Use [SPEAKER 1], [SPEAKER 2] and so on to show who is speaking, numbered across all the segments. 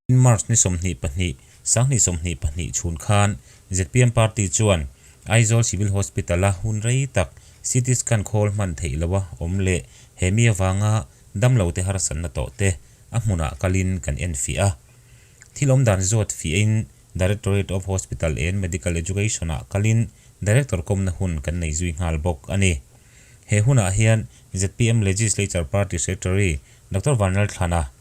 [SPEAKER 1] March ni 22, 2022 chhun khan zpm party chuan Aizawl Civil Hospital-a hun rei tak CT scan khawl hman theih loha awm leh he mi avanga damlote harsatna tawh te a hmunah kalin kan enfiah a. Thil awm dan zawt fiahin Directorate of Hospital and Medical Education-ah kalin Director kawmna hun kan nei zui nghal bawk a ni. He hunah hian zpm Legislature Party Secretary Doctor Vanlalthlana,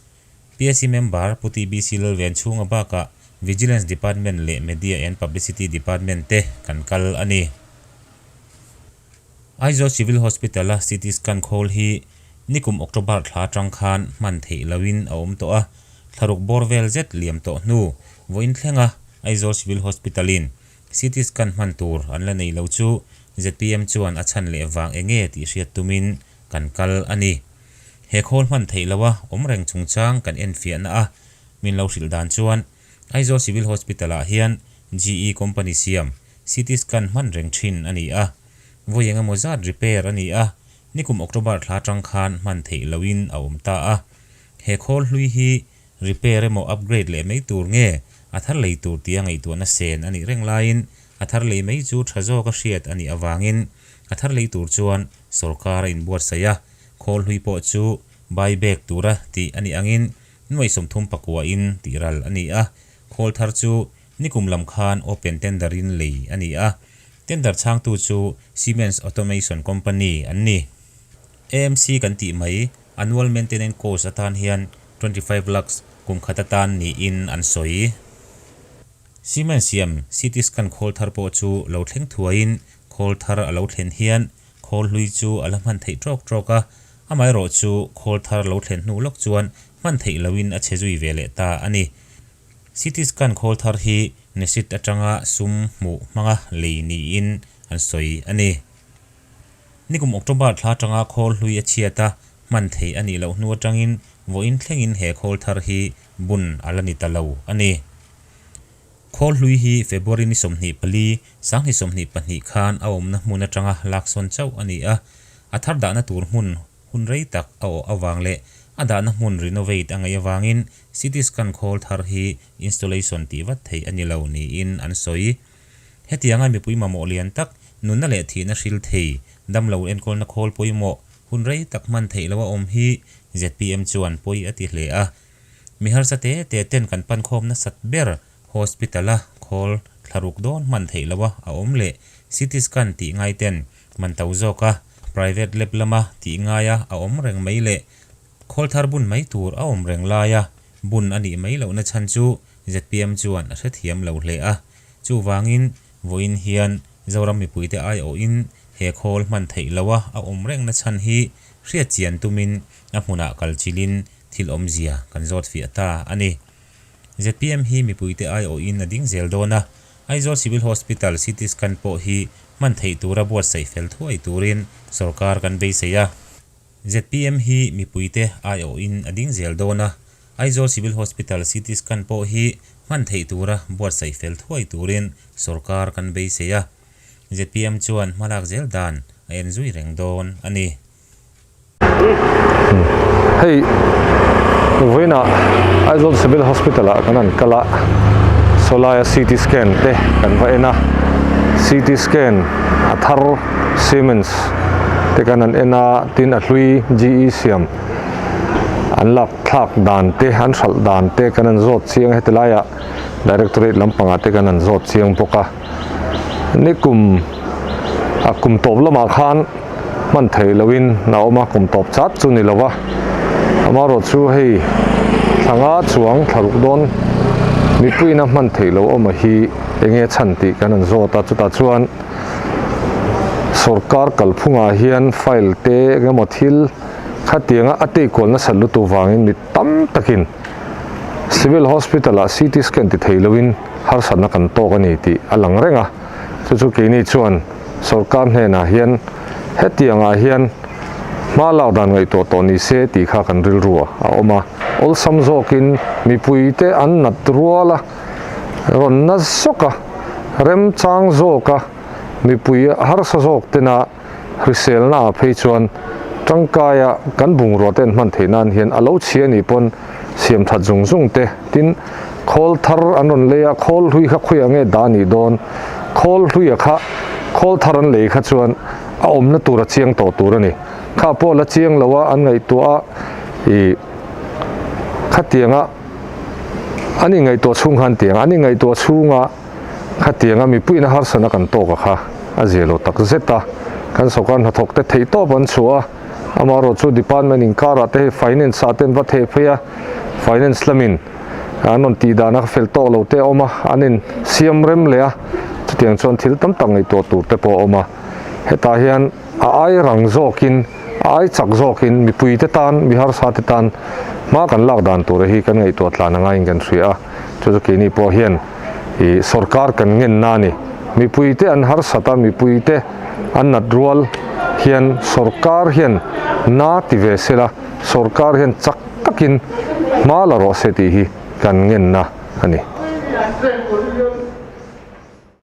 [SPEAKER 1] PSC member Pu TBC Lalvenchhunga bakah Vigilance Department leh Media and Publicity Department te kan kal a ni. Aizawl Civil Hospital-a CT scan khawl hi nikum October thla atang khan hman theih loin a awm tawh a, thlaruk bawr vel zet liam tawh hnu vawiin thlenga Aizawl Civil Hospital-in CT scan hman tur an la nei lo chu zpm chuan a chhan leh vang enge tih hriat tumin kan kal a ni. He khawl hman theih loa awm reng chungchang kan enfiahna a min lo hrilh dan chuan Aizawl Civil Hospital-ah hian GE company siam CT scan hman reng thin a ni a, vawi eng emaw zat repair a ni a, nikum October thla atang khan hman theih lohin a awm ta a. He khawl hlui hi repair emaw upgrade leh mai tur nge a thar lei tur tia ngaihtuahna sen a nih reng laiin a thar lei mai chu tha zawka hriat a nih avangin a thar lei tur chuan sawrkar a inbuatsaih a, khawl hlui pawh chu buy back tura tih a nih angin nuai 39 in tih ral a ni a, khawl thar chu Nikum lam khan open tender in lei a ni a, tender chhangtu chu Siemens Automation Company an ni. AMC kan tih mai, annual maintenance cost atan hian 25 lakhs kum khat atan niin an sawi. Siemens siam CT scan khawl thar pawh chu lo thleng thuaiin khawl thar a lo thlen hian khawl hlui chu a la hman theih tawk tawk a, amaherawh chu khawl thar lo thlen hnu lawk chuan hman theih loin a chhe zui ve leh ta a ni. CT scan khawl thar hi Nesit atanga sum hmuh hmanga lei niin an sawi a ni. Nikum October thla atanga khawl hlui a chhiat a, hman theih a nih loh hnu atangin vawiin thlengin he khawl thar hi bun a la ni ta lo a ni. Khawl hlui hi February ni 24, 2022 khan a awmna hmun atanga laksawn chauh a ni a, a thar dahna tur hmun hun rei tak a awh avang leh a dahna hmun renovate a ngaih avangin CT scan khawl thar hi installation tih vat theih a ni lo niin an sawi. Hetianga mipui mamawh lian tak, nunna leh thihna hril thei, damlo enkawlna khawl pawimawh, hun rei tak hman theih loha awm hi zpm chuan pawi a ti hle a. Mi harsa te te ten kan pankhawm nasat ber hospital-a khawl thlaruk dawn hman theih loha a awm leh CT scan tih ngai ten man to zawk a, private lab lama tih ngaia a awm reng mai leh khawl thar bun mai tur a awm reng laia bun a nih mai lohna chhan chu zpm chuan a hrethiam lo hle a. Chuvangin vawiin hian Zoram mipuite aiawhin he khawl hman theih loha a awm rengna chhan hi hriat chian tumin a hmunah kal chilhin thil awmzia kan zawt fiah ta a ni. Zpm hi mipuite aiawhin a ding zel dawn a, Aizawl Civil Hospital CT scan pawh hi hman theih tura buatsaih fel thuai turin sorkar kan beisei a. Zpm hi mipuite aiawhin a ding zel dawn a, Aizawl Civil Hospital CT scan pawh hi hman theih tura buatsaih fel thuai turin sorkar kan beisei a. Zpm chuan hmalak zel dan a en zui reng dawn a ni.
[SPEAKER 2] Hei vawiinah Aizawl Civil Hospital ah kan han kal a sawlaia CT scan te kan va en a CT scan a thar Siemens te kan han en a tin a hlui GE siam an lak thlak dan te an hralh dan te kan han zawt chiang a heti laiah Directorate lampangah te kan han zawt chiang bawk a nikum a kum tawp lamah khan. hman theih loin a awm a, kum tawp chat chu ni lova amaherawh chu hei thla nga chuang thla ruk dawn Mipuiin a hman theih loh awm a hi enge chhan tih kan han zawt a, chutah chuan sorkar kalphungah hian file te engemaw thil khatianga a teikual nasat lutuk vangin mi tam takin Civil Hospital ah CT scan ti thei loin harsatna kan tawk a ni tih a lang reng a, chu chu keini chuan sorkar hnenah hian hetiangah hian hma lak dan ngaihtuah tawh ni se tih kha kan rilru a awm a. Awlsam zawkin mipuite an nat rual a, rawn na zawk a, remchang zawk a, mipui harsa zawk tena hriselna ah phei chuan tangkaia kan bungrua te an hman theih nan hian a lo chhia nih pawn siam that zung zung te tin khawl thar an rawn lei a, khawl hlui kha khawiah nge dah nih dawn, khawl hluia kha khawl thar an lei kha chuan a awmna tur a chiang tawh tur a ni. Kha pawh la chiang lo a an ngaihtuah a ih khatianga an inngaihtuah chhung khan tiang an inngaihtuah chhunga khatianga mipuiin a harsatna kan tawk a kha a zia lo tak zet a kan sawrkar hnathawk te theih tawp an chhuah a amaherawh chu department inkarah te hei finance ah te an va theh phei a finance lamin an rawn tih dan a fel tawk lo te a awm a an in siam rem leh a chutiang chuan thil tam tak ngaihtuah tur te pawh a awm a hetah hian. A ai rang zawkin, a ai chak zawkin mipuite tan, mi harsate tan hma kan lak dan tura hi kan ngaihtuah tlan a ngaiin kan hria a. Chu chu keini pawh hian ih sorkar kan ngenna a ni. Mipuite an harsat a, mipuite an nat rual hian sorkar hian na ti ve sela, sorkar hian chak takin hma la rawh se tih hi kan ngenna a ni.